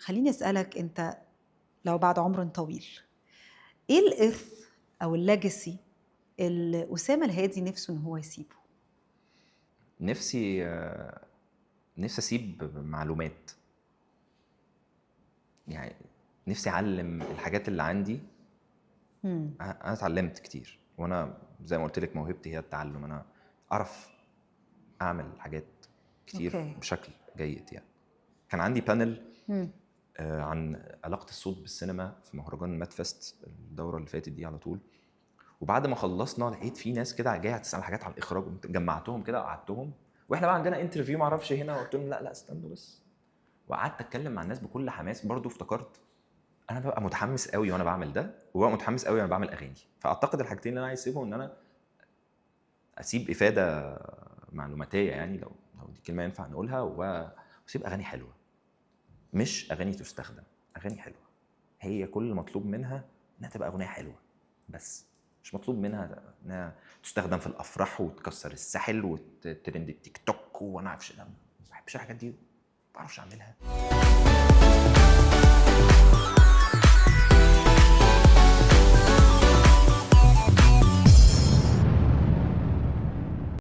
خليني اسالك، انت لو بعد عمر طويل، ايه الارث او ال legacy اللي اسامة الهادي نفسه ان هو يسيبه؟ نفسي اسيب معلومات، يعني نفسي اعلم الحاجات اللي عندي. انا اتعلمت كتير، وانا زي ما قلت لك موهبتي هي التعلم. انا اعرف اعمل حاجات كتير بشكل جيد. يعني كان عندي panel عن علاقة الصوت بالسينما في مهرجان مادفست الدورة اللي فاتت دي على طول، وبعد ما خلصنا لقيت في ناس كده جاية تسال حاجات عن الاخراج. قمت جمعتهم كده وقعدتهم، واحنا بقى عندنا interview ما اعرفش هنا، وقلت لهم لا لا استنوا بس، وقعدت اتكلم مع الناس بكل حماس. برضو افتكرت انا ببقى متحمس قوي وانا بعمل ده، وببقى متحمس قوي وانا بعمل اغاني. فاعتقد الحاجتين اللي انا عايز اسيبهم ان انا اسيب افاده معلوماتيه، يعني لو دي كلمة ينفع نقولها، واسيب اغاني حلوه، مش اغاني تستخدم، اغاني حلوة هي كل المطلوب منها انها تبقى اغنية حلوة بس، مش مطلوب منها انها تستخدم في الافراح وتكسر الساحل وترند التيك توك وانا عارفش. لا، ما بحبش الحاجات دي، ما بعرفش اعملها.